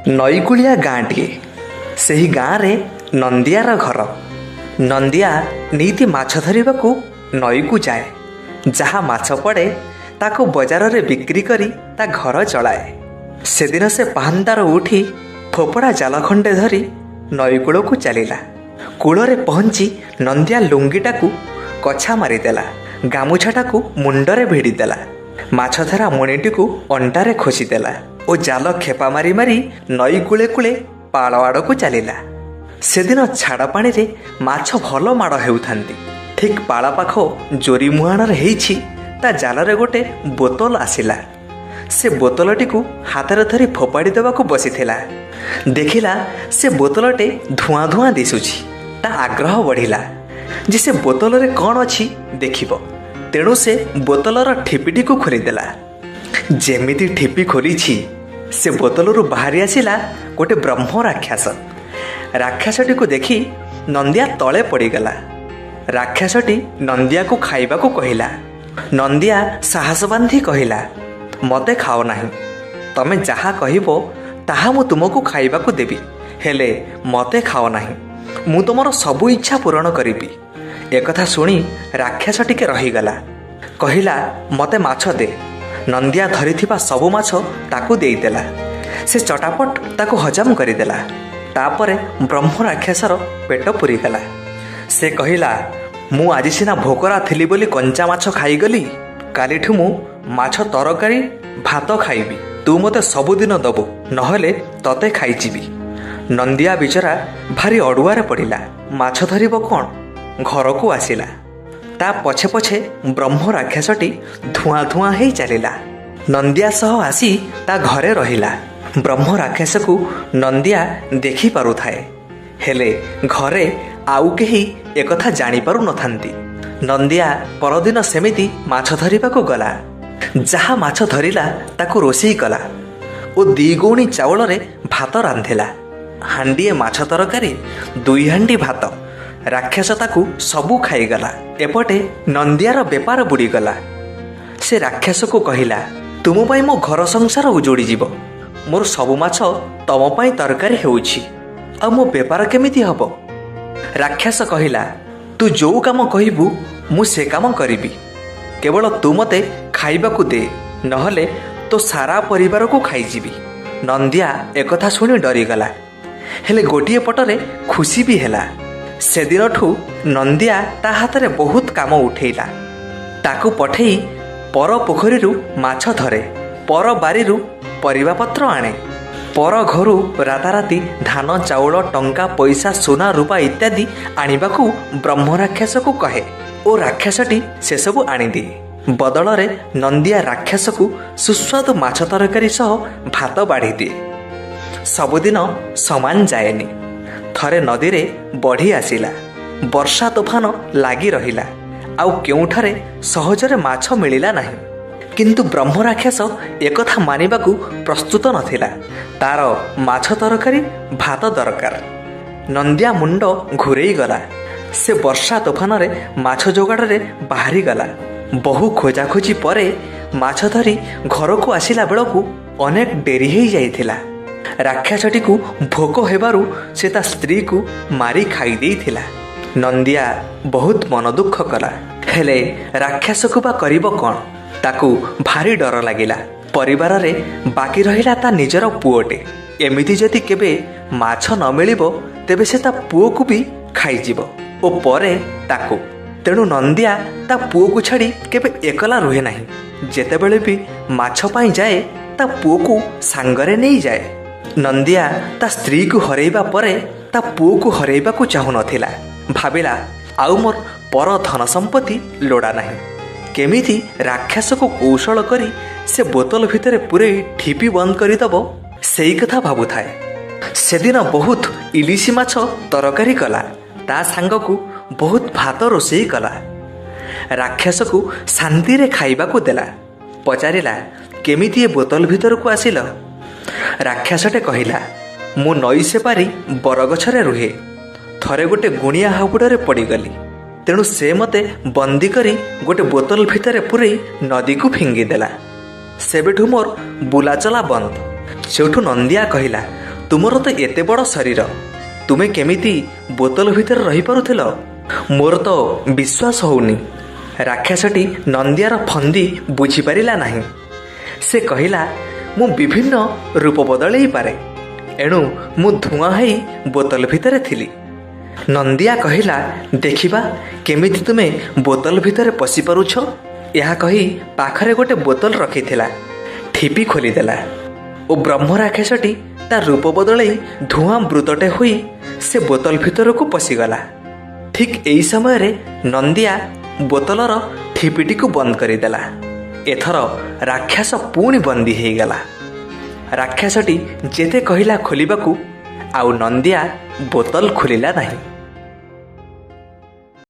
ନଈକୂଳିଆ ଗାଁଟିଏ। ସେହି ଗାଁରେ ନନ୍ଦିଆର ଘର। ନନ୍ଦିଆ ନିତି ମାଛ ଧରିବାକୁ ନଈକୁ ଯାଏ। ଯାହା ମାଛ ପଡ଼େ ତାକୁ ବଜାରରେ ବିକ୍ରି କରି ତା ଘର ଚଳାଏ। ସେଦିନ ସେ ପାହାନ୍ତାରୁ ଉଠି ଫୋପଡ଼ା ଜାଲ ଖଣ୍ଡେ ଧରି ନଈକୂଳକୁ ଚାଲିଲା। କୂଳରେ ପହଞ୍ଚି ନନ୍ଦିଆ ଲୁଙ୍ଗିଟାକୁ କଛା ମାରିଦେଲା, ଗାମୁଛାଟାକୁ ମୁଣ୍ଡରେ ଭିଡ଼ିଦେଲା, ମାଛଧରା ମୁଣିଟିକୁ ଅଣ୍ଟାରେ ଖୋସିଦେଲା ଓ ଜାଲ ଖେପା ମାରି ମାରି ନଈ କୂଳେ କୂଳେ ପାଳ ଆଡ଼କୁ ଚାଲିଲା। ସେଦିନ ଛାଡ଼ ପାଣିରେ ମାଛ ଭଲ ମାଡ଼ ହେଉଥାନ୍ତି। ଠିକ୍ ପାଳ ପାଖ ଜୋରି ମୁହାଣରେ ହେଇଛି ତା ଜାଲରେ ଗୋଟେ ବୋତଲ ଆସିଲା। ସେ ବୋତଲଟିକୁ ହାତରେ ଧରି ଫୋପାଡ଼ି ଦେବାକୁ ବସିଥିଲା। ଦେଖିଲା ସେ ବୋତଲଟେ ଧୂଆଁ ଧୂଆଁ ଦିଶୁଛି। ତା ଆଗ୍ରହ ବଢ଼ିଲା ଯେ ସେ ବୋତଲରେ କ'ଣ ଅଛି ଦେଖିବ। ତେଣୁ ସେ ବୋତଲର ଠିପିଟିକୁ ଖୋଲିଦେଲା। ଯେମିତି ଠିପି ଖୋଲିଛି, ସେ ବୋତଲରୁ ବାହାରି ଆସିଲା ଗୋଟେ ବ୍ରହ୍ମ ରାକ୍ଷସ। ରାକ୍ଷସଟିକୁ ଦେଖି ନନ୍ଦିଆ ତଳେ ପଡ଼ିଗଲା। ରାକ୍ଷସଟି ନନ୍ଦିଆକୁ ଖାଇବାକୁ କହିଲା। ନନ୍ଦିଆ ସାହସ ବାନ୍ଧି କହିଲା, ମୋତେ ଖାଅ ନାହିଁ। ତମେ ଯାହା କହିବ ତାହା ମୁଁ ତୁମକୁ ଖାଇବାକୁ ଦେବି, ହେଲେ ମୋତେ ଖାଅ ନାହିଁ। ମୁଁ ତୁମର ସବୁ ଇଚ୍ଛା ପୂରଣ କରିବି। ଏକଥା ଶୁଣି ରାକ୍ଷସ ଟିକେ ରହିଗଲା। କହିଲା, ମୋତେ ମାଛ ଦେ। ନନ୍ଦିଆ ଧରିଥିବା ସବୁ ମାଛ ତାକୁ ଦେଇଦେଲା। ସେ ଚଟାପଟ ତାକୁ ହଜମ କରିଦେଲା। ତାପରେ ବ୍ରହ୍ମ ରାକ୍ଷସର ପେଟ ପୁରିଗଲା। ସେ କହିଲା, ମୁଁ ଆଜି ସିନା ଭୋକରା ଥିଲି ବୋଲି କଞ୍ଚା ମାଛ ଖାଇଗଲି, କାଲିଠୁ ମୁଁ ମାଛ ତରକାରୀ ଭାତ ଖାଇବି। ତୁ ମୋତେ ସବୁଦିନ ଦବୁ, ନହେଲେ ତତେ ଖାଇଯିବି। ନନ୍ଦିଆ ବିଚରା ଭାରି ଅଡ଼ୁଆରେ ପଡ଼ିଲା। ମାଛ ଧରିବ କ'ଣ? ଘରକୁ ଆସିଲା। ତା ପଛେ ପଛେ ବ୍ରହ୍ମ ରାକ୍ଷସଟି ଧୂଆଁ ଧୂଆଁ ହେଇ ଚାଲିଲା। ନନ୍ଦିଆ ସହ ଆସି ତା ଘରେ ରହିଲା। ବ୍ରହ୍ମ ରାକ୍ଷସକୁ ନନ୍ଦିଆ ଦେଖିପାରୁଥାଏ, ହେଲେ ଘରେ ଆଉ କେହି ଏକଥା ଜାଣିପାରୁନଥାନ୍ତି। ନନ୍ଦିଆ ପରଦିନ ସେମିତି ମାଛ ଧରିବାକୁ ଗଲା। ଯାହା ମାଛ ଧରିଲା ତାକୁ ରୋଷେଇ କଲା ଓ ଦି ଗଉଣୀ ଚାଉଳରେ ଭାତ ରାନ୍ଧିଲା। ହାଣ୍ଡିଏ ମାଛ ତରକାରୀ, ଦୁଇ ହାଣ୍ଡି ଭାତ। ରାକ୍ଷସ ତାକୁ ସବୁ ଖାଇଗଲା। ଏପଟେ ନନ୍ଦିଆର ବେପାର ବୁଡ଼ିଗଲା। ସେ ରାକ୍ଷସକୁ କହିଲା, ତୁମ ପାଇଁ ମୋ ଘର ସଂସାର ଉଜୁଡ଼ିଯିବ। ମୋର ସବୁ ମାଛ ତମ ପାଇଁ ତରକାରୀ ହେଉଛି, ଆଉ ମୋ ବେପାର କେମିତି ହେବ? ରାକ୍ଷସ କହିଲା, ତୁ ଯୋଉ କାମ କହିବୁ ମୁଁ ସେ କାମ କରିବି। କେବଳ ତୁ ମୋତେ ଖାଇବାକୁ ଦେ, ନହେଲେ ତୋ ସାରା ପରିବାରକୁ ଖାଇଯିବି। ନନ୍ଦିଆ ଏକଥା ଶୁଣି ଡରିଗଲା, ହେଲେ ଗୋଟିଏ ପଟରେ ଖୁସି ବି ହେଲା। ସେଦିନଠୁ ନନ୍ଦିଆ ତା ହାତରେ ବହୁତ କାମ ଉଠେଇଲା। ତାକୁ ପଠେଇ ପର ପୋଖରୀରୁ ମାଛ ଧରେ, ପର ବାରିରୁ ପରିବାପତ୍ର ଆଣେ, ପର ଘରୁ ରାତାରାତି ଧାନ, ଚାଉଳ, ଟଙ୍କା ପଇସା, ସୁନା ରୂପା ଇତ୍ୟାଦି ଆଣିବାକୁ ବ୍ରହ୍ମ ରାକ୍ଷସକୁ କହେ ଓ ରାକ୍ଷସଟି ସେସବୁ ଆଣିଦିଏ। ବଦଳରେ ନନ୍ଦିଆ ରାକ୍ଷସକୁ ସୁସ୍ୱାଦୁ ମାଛ ତରକାରୀ ସହ ଭାତ ବାଢ଼ିଦିଏ। ସବୁଦିନ ସମାନ ଯାଏନି। ଥରେ ନଦୀରେ ବଢ଼ି ଆସିଲା, ବର୍ଷା ତୋଫାନ ଲାଗି ରହିଲା, ଆଉ କେଉଁଠାରେ ସହଜରେ ମାଛ ମିଳିଲା ନାହିଁ। କିନ୍ତୁ ବ୍ରହ୍ମ ରାକ୍ଷସ ଏକଥା ମାନିବାକୁ ପ୍ରସ୍ତୁତ ନଥିଲା। ତାର ମାଛ ତରକାରୀ ଭାତ ଦରକାର। ନନ୍ଦିଆ ମୁଣ୍ଡ ଘୁରେଇଗଲା। ସେ ବର୍ଷା ତୋଫାନରେ ମାଛ ଯୋଗାଡ଼ରେ ବାହାରିଗଲା। ବହୁ ଖୋଜାଖୋଜି ପରେ ମାଛ ଧରି ଘରକୁ ଆସିଲା ବେଳକୁ ଅନେକ ଡେରି ହେଇଯାଇଥିଲା। ରାକ୍ଷସଟିକୁ ଭୋକ ହେବାରୁ ସେ ତା ସ୍ତ୍ରୀକୁ ମାରି ଖାଇ ଦେଇଥିଲା। ନନ୍ଦିଆ ବହୁତ ମନ ଦୁଃଖ କଲା, ହେଲେ ରାକ୍ଷସକୁ ବା କରିବ କ'ଣ? ତାକୁ ଭାରି ଡର ଲାଗିଲା। ପରିବାରରେ ବାକି ରହିଲା ତା ନିଜର ପୁଅଟେ। ଏମିତି ଯଦି କେବେ ମାଛ ନ ମିଳିବ, ତେବେ ସେ ତା ପୁଅକୁ ବି ଖାଇଯିବ ଓ ପରେ ତାକୁ। ତେଣୁ ନନ୍ଦିଆ ତା ପୁଅକୁ ଛାଡ଼ି କେବେ ଏକଲା ରୁହେ ନାହିଁ। ଯେତେବେଳେ ବି ମାଛ ପାଇଁ ଯାଏ, ତା ପୁଅକୁ ସାଙ୍ଗରେ ନେଇଯାଏ। ନନ୍ଦିଆ ତା ସ୍ତ୍ରୀକୁ ହରେଇବା ପରେ ତା ପୁଅକୁ ହରେଇବାକୁ ଚାହୁଁନଥିଲା। ଭାବିଲା, ଆଉ ମୋର ପର ଧନ ସମ୍ପତ୍ତି ଲୋଡ଼ା ନାହିଁ। କେମିତି ରାକ୍ଷସକୁ କୌଶଳ କରି ସେ ବୋତଲ ଭିତରେ ପୂରେଇ ଠିପି ବନ୍ଦ କରିଦେବ, ସେଇ କଥା ଭାବୁଥାଏ। ସେଦିନ ବହୁତ ଇଲିଶି ମାଛ ତରକାରୀ କଲା, ତା ସାଙ୍ଗକୁ ବହୁତ ଭାତ ରୋଷେଇ କଲା। ରାକ୍ଷସକୁ ଶାନ୍ତିରେ ଖାଇବାକୁ ଦେଲା। ପଚାରିଲା, କେମିତି ଏ ବୋତଲ ଭିତରକୁ ଆସିଲ? ରାକ୍ଷସଟେ କହିଲା, ମୁଁ ନଈ ସେପାରି ବରଗଛରେ ରୁହେ। ଥରେ ଗୋଟେ ଗୁଣିଆ ହାବୁଡ଼ରେ ପଡ଼ିଗଲି। ତେଣୁ ସେ ମୋତେ ବନ୍ଦୀ କରି ଗୋଟେ ବୋତଲ ଭିତରେ ପୂରେଇ ନଦୀକୁ ଫିଙ୍ଗିଦେଲା। ସେବେଠୁ ମୋର ବୁଲାଚଲା ବନ୍ଦ। ସେଇଠୁ ନନ୍ଦିଆ କହିଲା, ତୁମର ତ ଏତେ ବଡ଼ ଶରୀର, ତୁମେ କେମିତି ବୋତଲ ଭିତରେ ରହିପାରୁଥିଲ? ମୋର ତ ବିଶ୍ୱାସ ହେଉନି। ରାକ୍ଷସଟି ନନ୍ଦିଆର ଫନ୍ଦି ବୁଝିପାରିଲା ନାହିଁ। ସେ କହିଲା, ମୁଁ ବିଭିନ୍ନ ରୂପ ବଦଳେଇ ପାରେ, ଏଣୁ ମୁଁ ଧୂଆଁ ହେଇ ବୋତଲ ଭିତରେ ଥିଲି। ନନ୍ଦିଆ କହିଲା, ଦେଖିବା କେମିତି ତୁମେ ବୋତଲ ଭିତରେ ପଶିପାରୁଛ। ଏହା କହି ପାଖରେ ଗୋଟେ ବୋତଲ ରଖିଥିଲା, ଠିପି ଖୋଲିଦେଲା ଓ ବ୍ରହ୍ମ ରାକ୍ଷସଟି ତା ରୂପ ବଦଳେଇ ଧୂଆଁ ବୃତ୍ତଟେ ହୋଇ ସେ ବୋତଲ ଭିତରକୁ ପଶିଗଲା। ଠିକ୍ ଏହି ସମୟରେ ନନ୍ଦିଆ ବୋତଲର ଠିପିଟିକୁ ବନ୍ଦ କରିଦେଲା। ଏଥର ରାକ୍ଷସ ପୁଣି ବନ୍ଦୀ ହେଇଗଲା। ରାକ୍ଷସଟି ଯେତେ କହିଲା ଖୋଲିବାକୁ, ଆଉ ନନ୍ଦିଆ ବୋତଲ ଖୋଲିଲା ନାହିଁ।